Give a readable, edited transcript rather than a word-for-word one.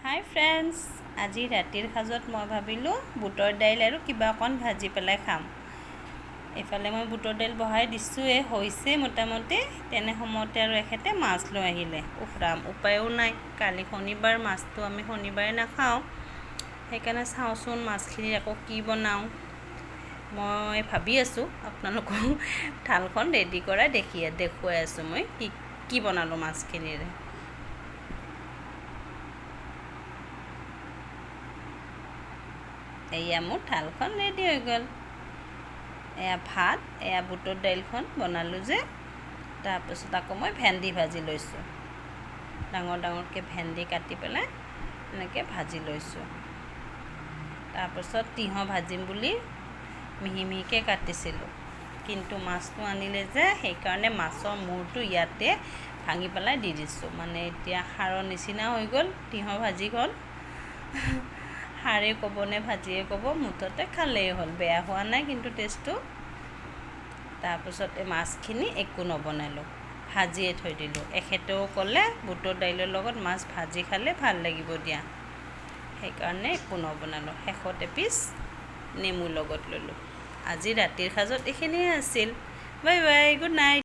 হাই friends, আজি ৰাতিৰ সাজত মই ভাবিলোঁ বুটৰ দাইল আৰু কিবা অকণ ভাজি পেলাই খাম। এইফালে মই বুটৰ দাইল বহাই দিছোঁৱেই, হৈছে মোটামুটি। তেনে সময়তে আৰু এখেতে মাছ লৈ আহিলে। উফ ৰাম, উপায়ো নাই, কালি শনিবাৰ, মাছটো আমি শনিবাৰে নাখাওঁ। সেইকাৰণে চাওঁচোন মাছখিনি আকৌ কি বনাওঁ। মই ভাবি আছোঁ, আপোনালোকক থালখন ৰেডি কৰাই দেখুৱাই আছোঁ মই কি কি বনালোঁ মাছখিনিৰে। এয়া মোৰ থালখন ৰেডি হৈ গ'ল। এয়া ভাত, এয়া বুটৰ দাইলখন বনালোঁ যে। তাৰপিছত আকৌ মই ভেন্দি ভাজি লৈছোঁ। ডাঙৰ ডাঙৰকৈ ভেন্দি কাটি পেলাই এনেকৈ ভাজি লৈছোঁ। তাৰপাছত তিয়ঁহ ভাজিম বুলি মিহি মিহিকৈ কাটিছিলোঁ, কিন্তু মাছটো আনিলে যে, সেইকাৰণে মাছৰ মূৰটো ইয়াতে ভাঙি পেলাই দি দিছোঁ। মানে এতিয়া সাৰৰ নিচিনা হৈ গ'ল তিয়ঁহ ভাজিখন। সাৰেই ক'ব নে ভাজিয়ে ক'ব, মুঠতে খালেই হ'ল, বেয়া হোৱা নাই কিন্তু টেষ্টটো। তাৰপাছত এই মাছখিনি একো নবনালোঁ, ভাজিয়ে থৈ দিলোঁ। এখেতেও ক'লে বুটৰ দাইলৰ লগত মাছ ভাজি খালে ভাল লাগিব দিয়া, সেইকাৰণে একো নবনালোঁ। শেষত এপিচ নেমু লগত ল'লোঁ। আজি ৰাতিৰ সাজত এইখিনিয়ে আছিল। Bye bye, good night.